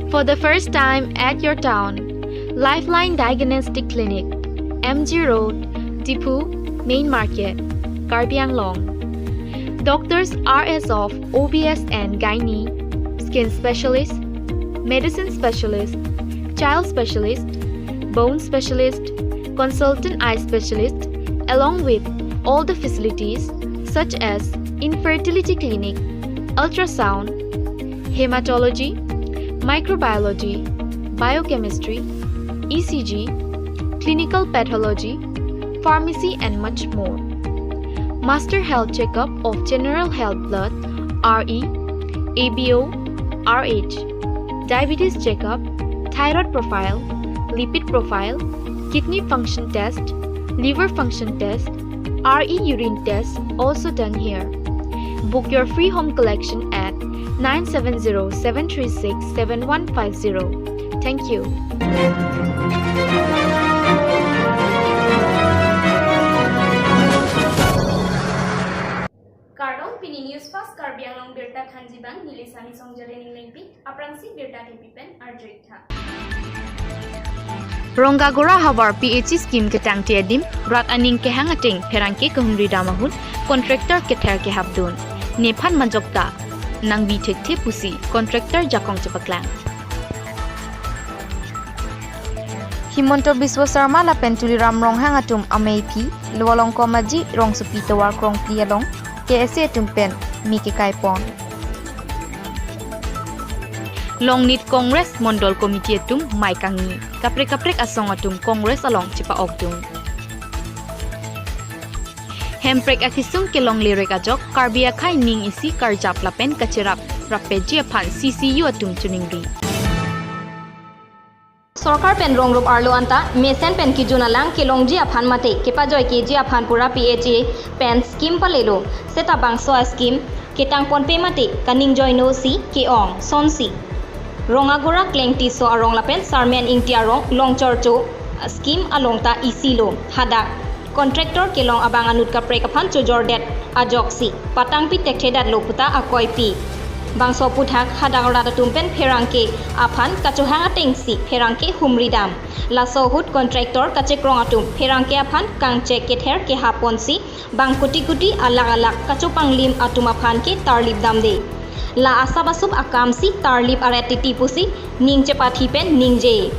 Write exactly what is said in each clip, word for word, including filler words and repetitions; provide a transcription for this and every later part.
For the first time at your town, Lifeline Diagnostic Clinic, M G Road, Diphu, Main Market, Karbi Anglong. Doctors are as of O B S and gynae, skin specialist, medicine specialist, child specialist, bone specialist, consultant eye specialist, along with all the facilities such as infertility clinic, ultrasound, hematology, microbiology, biochemistry, E C G, clinical pathology, pharmacy, and much more. Master health checkup of general health blood, R E, A B O, R H, diabetes checkup, thyroid profile, lipid profile, kidney function test, liver function test, R E urine test also done here. Book your free home collection at nine seven zero seven three six seven one five zero. Thank you. Kardom, pini News Fast Karbi Anglong birta thanji abang neli Sani Songjale ning lengpi, aphrangsi birta thepi pen arju-ik tha. Rongagora havar P H E scheme ketangte adim, rat aning kehang ateng pherangke kehumri dam ahut, contractor kether kehapdun. Nephan majok ta nangbi thekthe pusi contractor jakong chepaklang. Himanta Biswa Sarma lapen Tuliram Ronghang atum ameiphi, Lualong Komaji Rongsopi tovar krongphli along K S A atum pen me kekaipon. Longnit Congress Mondol Committee atum mei kangni, kaprek kaprek asong atum Congress along chepa-okdun. Hemprek akesung kelongle rek ajok, Karbi akhei ning isi karjap lapen kacherap rapji aphan C C U atum choningri. Sorkar pen rongrup arlo anta mesen pen kejun alang kelongji aphan mate kepajoikeji aphan pura P H E pen scheme palelo. Seta bangso a-scheme ketangponpe mate kaningjoino si ke-ong sonsi Rongagora Klengtiso arong lapen Sarmen Ingti arong Longchorcho scheme along ta isilo. Hadak contractor kelong abang anut kaprek aphan chojordet ajoksi patangpi tekthedetlo puta akoipi. Bangso aphuthak hadak rat atum pen pherangke aphan kachohang atengsi pherangke humri dam. Laso ahut contractor kachekrong atum pherangke aphan kangchek kether kehaponsi bang kuti kuti alak alak kachopanglim atum aphan ke tarlip damde. La asap asup akamsi tarlip aret titi pusi ning chepathi pen ningje.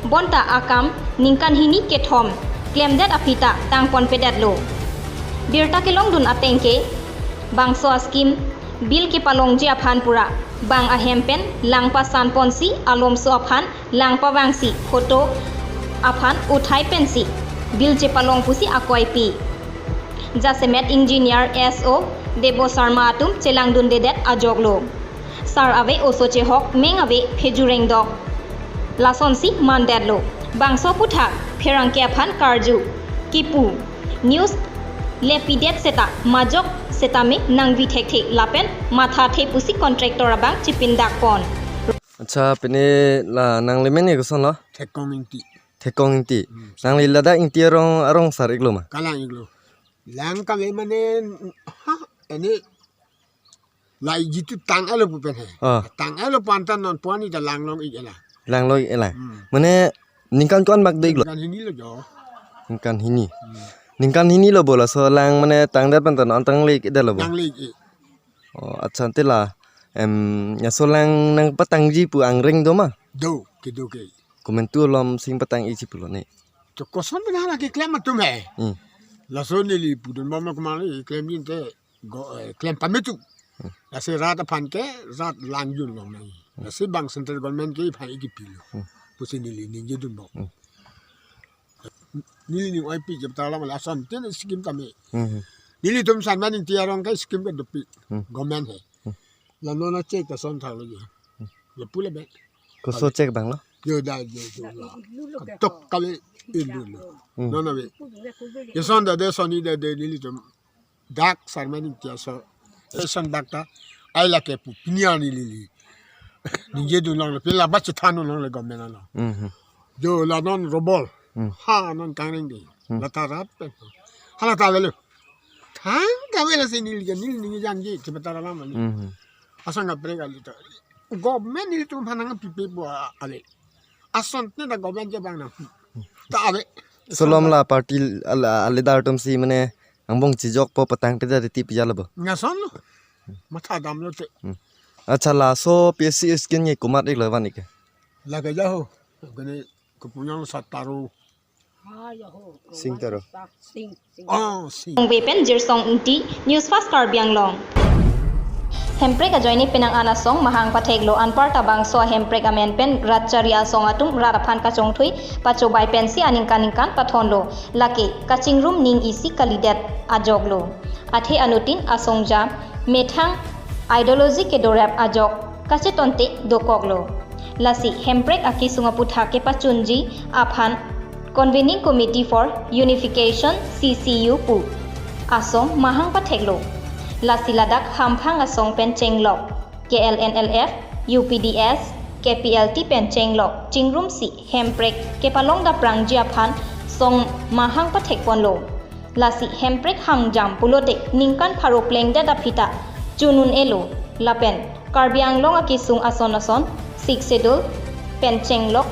Bonta akam ningkan hini kethom klemdet aphi ta tangponpedetlo. Birta kelongdun ateng ke bangso a-scheme bill kepalongji aphan pura bang ahem pen lang pasanponsi alomso aphan lang pavangsi photo aphan uthai pensi bill chepalong pusi akoipi. Jasemet engineer S O Debo Sarma atum chelangdundedet ajoklo. Sar ave oso chehok, meng ave pheju rengdok. Lasonsi mandetlo. Bangso aphuthak pherangke aphan karju kipu. News le pidet seta majok setame nangbi thekthe lapen mathathe pusi contractor abang chepindakpon. Acha, pini la nangli men ke kosonlo? Thekong Ingti. Thekong Ingti. Hmm. Nangli ladak Ingti arong, arong sar-iklo ma? Kalang-iklo. Lang kave mane, ha, ini la jitu tang-etlo pu pen he. Ah. Tang-etlo pu anta non puani ta langlong-ik-etlo. Langlong-ik-etlo. Hmm. Mane ningkan ko-an bak do-iklo? Ningkan hini lo jo. Ningkan hini. Hmm. Ningkan hini lo bo laso lang mane tangdet pen ta non tangli-ikdetlo bo? Tangli-ik. Oh, acha, ante la, em, laso lang nangpatangji pu angreng do ma? Do, kedo ke. Komantu alom si patang-ikji pulo ne? To koson pen hala keklem atum he. Hmm. Laso neli pudun bom lo kemang le klemji te go, eh, klem pame tu. Hmm. Lasi rat aphan ke rat lang junlong nang. Hmm. Lasi bang central government ke iphan-ik kepilo. Hmm. Pusi neli ningjedun bom. Hmm. Neli ning oipi jep ta lam lason tin scheme tame. Hmm. Nelitum Sarmen Ingti arong ke scheme ke dopik. Hmm. Government he. Hmm. La non a-check ta son thaklo je. Hmm. Lapu le be. Koso check abang lo? Yo da, yo, yo, la. Tok kave ilu lo. Hmm. Non ave. Yo son da de, son ni da de, nelitum dak Sarmen Ingti aso. Eson dak ta. Ai lake pu pini arni lili. Ningjedun longle, pila ba chethan longle government along. Mhm. Jo la non robol. Hmm. Ha non kangreng de. Hmm. La ta rat pen. Hala ta avelo. Thang kave lasi neli ke neli ningjangji, chepatara lam ani. Mhm. Asang kaprek kali ta. Government nelitum aphan nangpipepo ale. Ason ne da government ke bang nangpi. Ta ale. Solom la party ala, a leader atum si mane angbong chijokpo patang pida titi pijalo bo. Ngasonlo. Matha damlote. Hmm. Acha laso P S C scheme ni komat-iklo van-ik ke? Lake jaho. Kene kepunyang Sataro. Sing Taro. Sing, sing. Oh, sing. Ongve pen Jirsong Ingti, News Fast Karbi Anglong. Hemprek ajoine penang an asong mahang patheklo, anparta bangso ahemprek amen pen rat chari asong atum rat aphan kachongthui pachobai pensi aningkan ningkan pathonlo. Lake kachingrum ning isi kalidet ajoklo. Athe anuttin asong ja methang ideology kedorep ajok kachetonte dokoklo. Lasi hemprek akesung aputhak kepachunji aphan Convening Committee for Unification, C C U pu asong mahang patheklo. Lasi ladak hamphang asong pen chenglok, K L N L F, U P D S, K P L T pen chenglok chingrumsi hemprek kepalong daprangji aphan song mahang pathekponlo. Lasi hemprek hangjam pulote ningkan pharo plengdet aphi ta chun un-elo lapen Karbi Anglong akesung ason ason Sixth Schedule pen chenglok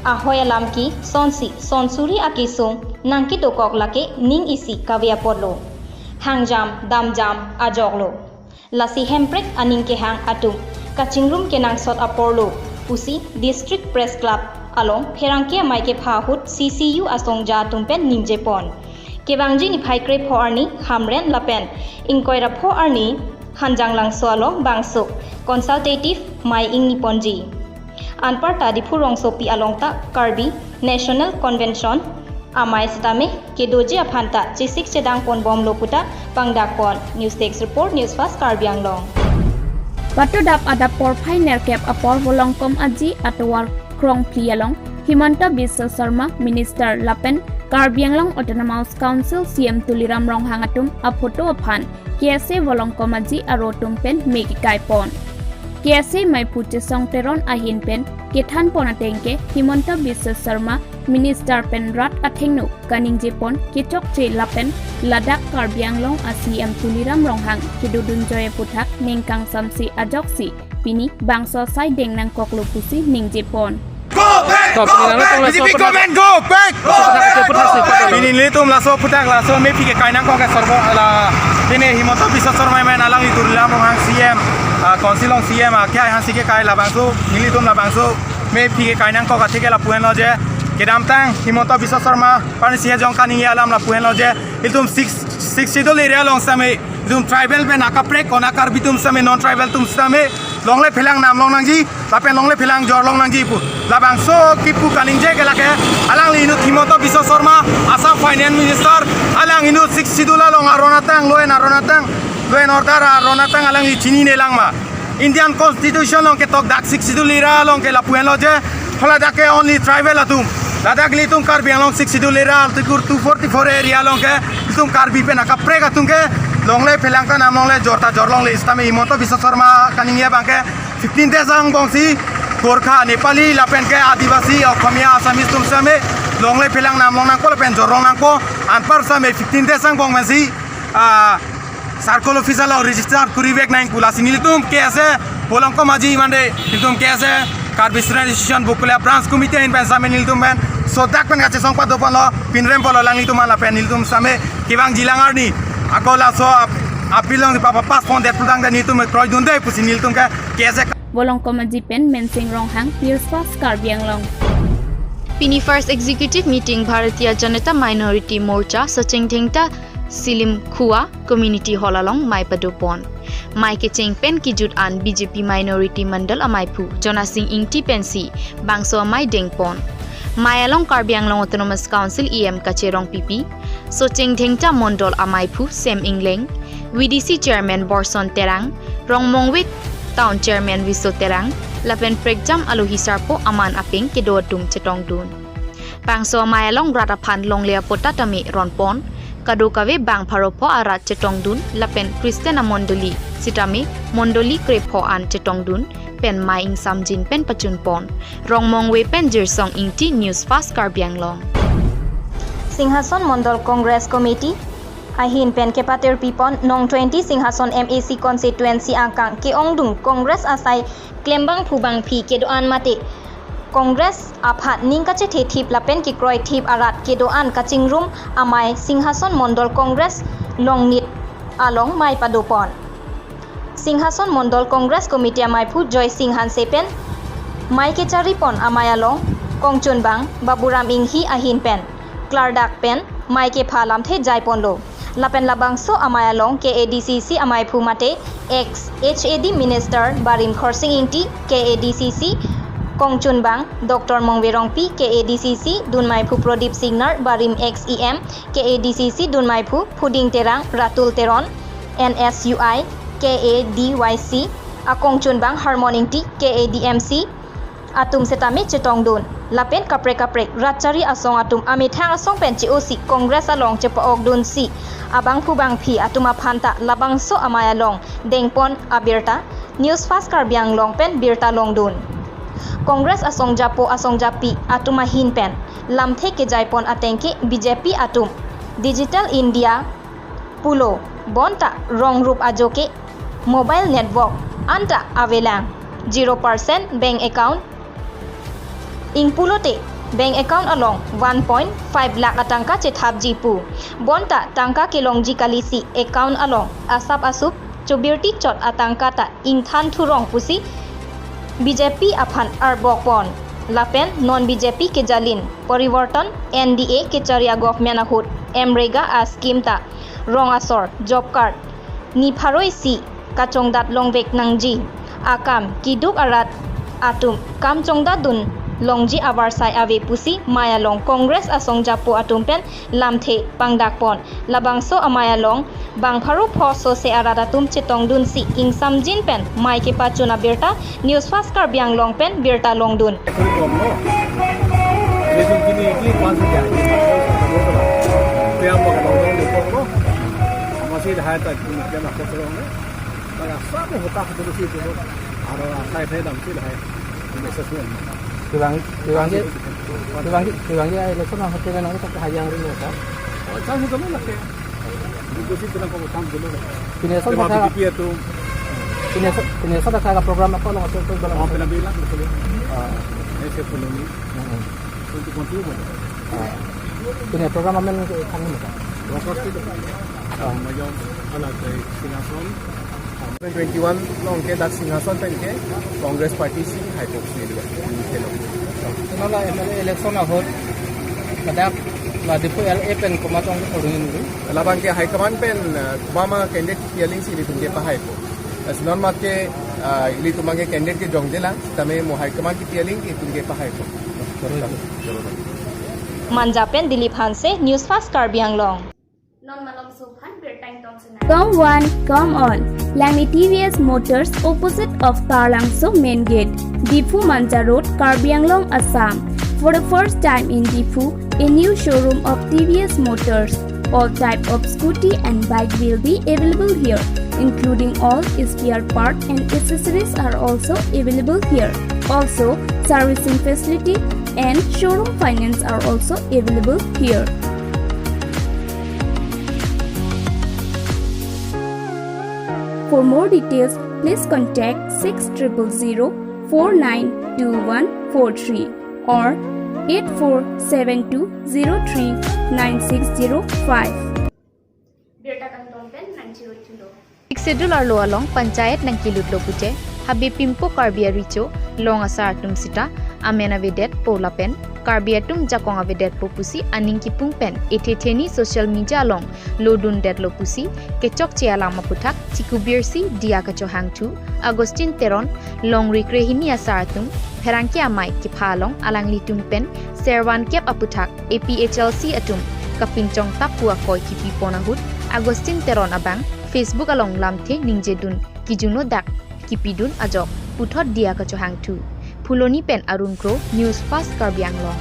ahoi alam ke sonsi sonsuri akesung nangkedokok lake ning isi kave apotlo. Hangjam damjam ajoklo. Lasi hemprek aning kehang atum kachingrum kenangsot aporlo pusi District Press Club along pherangke amei kepha ahut C C U asong ja atum pen ningjepon. Kevangji niphai krepho arni Hamren lapen ingkoi ra pho arni Hanjanglangso along bangso consultative mei ingniponji. Anparta Diphu rongsopi along ta Karbi National Convention amei sitame kedoji aphan ta chesik chedangponbomlo puta pangdakpon. News Desk Report, News Fast Karbi Anglong. Patudap adap porphai nerkep apor Volongkom Aji atovar Krongphli along Himanta Biswa Sarma, Minister lapen Karbi Anglong Autonomous Council C M Tuliram Ronghang atum aphoto aphan K S A Volongkom Aji aro atum pen me kekaipon. K S A meiphu Chesong Teron ahin pen kethanpon ateng ke Himanta Biswa Sarma, Minister pen rat athengno kaningjepon kechokche lapen ladak Karbi Anglong a C M Tuliram Ronghang kedodunjoi aputhak ningkangsamse ajoksi pini bangso asai deng nangkoklo pusi ningjepon. Go back! To, pini nang laso B J P government, go back! Laso aputhak, laso aputhak si, laso aputhak. Pini nelitum laso aputhak laso mephi kekai nangkok ke sorbo ala pini Himanta Biswa Sarma amen alangli Tuliram Ronghang C M, ah, council along C M, ah, kya ahan si kekai labangso, nelitum labangso mephi kekai nangkok atheke lapu-enlo je kedamtang Himanta Biswa Sarma aphan si hejong kaningje alam lapu-enlo je ilitum six, six schedule area along sitame ilitum tribal pen akaprek kona Karbi atum sitame non tribal atum sitame longle phelang nam long nangji lapen longle phelang jor long nangji pu. Labangso kipu kaningje ke lake alangli inut Himanta Biswa Sarma, Assam Finance Minister, alang inut six schedule along aron atang, law and aron atang, law and order aron atang alangli chinine lang ma? Indian Constitution along ketok dak six schedule area along ke lapu-enlo je hala dak ke only tribal atum. Ladak ilitum Karbi Anglong six schedule area, Article two forty-four area along ke ilitum Karbi pen akaprek atum ke longle phelang ta nam longle jor ta jor longle sitame Himanta Biswa Sarma kaningje abang ke fifteen days angbong si Gorkha, Nepali lapen ke Adivasi, Okhomia, Assamese atum sitame longle phelang nam long nangpo lapen jor long nangpo, anpar sitame fifteen days angbong pensi, ah, circle office along register kurivek nang pu. Lasi nelitum K S A Volongkom Aji mande nelitum K S A Karbi Student Association Bokolia Branch Committee ahin pen sitame nelitum pen sodak pen kachesong padoponlo, pinremponlo alanglitum aphan lapen nelitum sitame kevangji lang arni ako laso ap-, appeal along papa pass pondet pudang dan nelitum kroidunde pusi nelitum ke K S A. Volongkom Aji pen Mensing Ronghang, News Fast Karbi Anglong. Pini first executive meeting Bharatiya Janata Minority Morcha Socheng Dhengta Silim Khua Community Hall along mei padopon. Mei kecheng pen kejut an B J P Minority Mandal ameiphu Jonasing Ingti pensi bangso amei dengpon. Mei along Karbi Anglong Autonomous Council E M Kache Rongpipi, Socheng Dhengta Mondol ameiphu Sem Ingleng, V D C Chairman Borson Terang, Rongmongve Town Chairman Riso Terang, lapen prekjam alohi sarpo aman apeng kedo atum chetongdun. Bangso amei along rat aphan longle apot ta tame ronpon, kadokave bang pharo pho arat chetongdun lapen Christian amondoli sitame mondoli krepho an chetongdun pen mei ingsamjin pen pachunpon. Rongmongve pen Jirsong Ingti, News Fast Karbi Anglong. Singhason Mondol Congress Committee ahin pen kepatirpi pon non twenty Singhason M A C constituency angkang ke-ongdung Congress asai klembangphu bangphi kedo-an mate Congress aphan ning kachethethip lapen kekroi thip arat kedo-an kachingrum amei Singhason Mondol Congress longnit along mei padopon. Singhason Mondol Congress Committee ameiphu Joy Singh Hanse pen mei kecharipon amei along kongchunbang Baburam Inghi ahin pen klardak pen mei kepha lamthe jaiponlo. Lapen labangso amei along K A D C C ameiphu mate ex H A D Minister Barim Khorsing Ingti, K A D C C kongchunbang Doctor Mongve Rongpi, K A D C C dunmeiphu Prodip Singnar, Barim ex E M, K A D C C dunmeiphu Phuding Terang, Ratul Teron, N S U I, K A D Y C akongchunbang Harmon Ingti, K A D M C atum setame chetongdun. Lapen kaprek kaprek rat chari asong atum amethang asong pen che-osi Congress along chepa-okdunsi abangphu bangphi atum aphanta labangso amei along dengpon abirta News Fast Karbi Anglong pen birta longdun. Congress asong japo asong japi atum ahin pen lamthe kejaipon ateng ke B J P atum Digital India pulo bonta rong rup ajoke mobile network anta avelang, zero percent bank account ingpulote bank account along one point five lakh atangka chethapji pu. Bonta tangka kelongji kalisi account along asap asup chobirti chot atangka ta ingthan thurong pusi B J P aphan arbokpon. Lapen non B J P kejalin Porivartan N D A kechari a-government ahut MGNREGA a-scheme ta rong asor job card ni pharo isi kachongdat longvek nangji akam keduk arat atum kam chongdatdun longji avarsai ave pusi mei along Congress asong japo atum pen lamthe pangdakpon. Labangso amei along bang pharo pho sose arat atum chetongdunsi ingsamjin pen mei kepachun abirta News Fast Karbi Anglong pen birta longdun. Actually, kok no. Ini tuh gini, ini pas aja. Kaya apa kalau orang di kok no? Masih ada hayat aja, mungkin aku serong no. Kalau satu hutang itu sih itu. Ada saya saya dalam sih lah. Ini sesuai. Kilang, kilang dia, kilang dia, kilang dia, election ang hotel nang tak hayang rin ya, kan? Oh, chance itu mana ke? Itu sih tenang kok utang dulu. Pini asal Tema kata, B J P itu. Pini asal, pini asal kata program apa lo ngatur tu dalam Oh, apa? Pina bilang betul ya. Ah. Ini saya penuhi. Mm-mm. Untuk kontinue. Ah. Pini program amen ke kami ni, kan? Workers itu. Ah. Major alat dari Singhason. Twenty-one along ke dak Singhason pen ke Congress Party si haipo si dua. Hello. Sinola M L A election ahut kadak la Diphu L A pen komat ong ke polling ini. Labang ke high command pen, uh, bama candidate kipi aling si ilitum kepahaipo. Uh, sinon mat ke, uh, ilitum abang ke candidate ke jongjelang, tame mo high command kipi aling ke ilitum kepahaipo. Terus, terus. Manja pen Dilip Hanse, News Fast Karbi Anglong. Non malomso aphan birta ingtong sinai. Come one, come all. Langli T V S Motors opposite of Taralangso Main Gate, Diphu Manja Road, Karbi Anglong, Assam. For the first time in Diphu, a new showroom of T V S Motors. All type of scooty and bike will be available here, including all spare part and accessories are also available here. Also, servicing facility and showroom finance are also available here. For more details, please contact six triple zero four nine two one four three or eight four seven two zero three nine six zero five. Birta kangtong pen nangchiroi thulo. Sixth Schedule arlo along panchayat nangkelutlo pu je, habe Pimpo Karbi arecho, long asar atum sita amen avedetpo lapen Karbi atum jakong avedetpo pusi aning kipung pen ethe theni social media along lodundetlo pusi kechokche alam aputhak chikubirsi diya kachohangthu Augustine Teron, longri krehini asar atum pherangke amei kepha along alanglitum pen servan kep aputhak A P H L C atum kapinchong tap pu akoi kipipon ahut Augustine Teron abang Facebook along lamthe ningjedun kijuno dak kipidun ajok puthot diya kachohangthu. Phuloni pen Arun Kro, News Fast Karbi Anglong.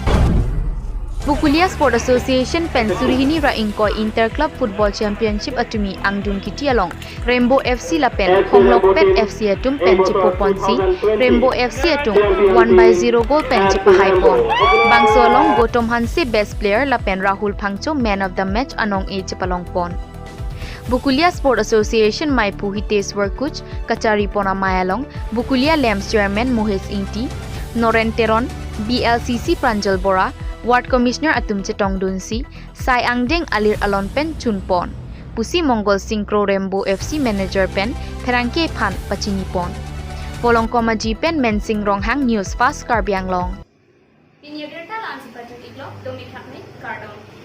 Pukulia Sport Association pen surihini ra ingkoi Inter Club Football Championship atumi angdun kiti along Rainbow F C lapen Honglokpet F C atum pen chepoponsi Rainbow F C atum one by zero goal pen chepahaipon. Bangso along Gautam Hanse best player lapen Rahul Phangcho man of the match anong-e chepalongpon. Bokolia Sports Association maiphu Hitesh Workuch kachari pon amei along Bokolia Lamps Chairman Mohesh Ingti, Noren Teron, B L C C Pranjal Bora, Ward Commissioner atum chetongdunsi sai angdeng alir alon pen chun pon pusi Mongol Sing Kro Rembo F C Manager pen pherangke aphan pachini pon. Polongkom Aji pen Mensing Ronghang, News Fast Karbi Anglong. Pini abirta la-ansi pajut-iklo, dome thakme, kardom.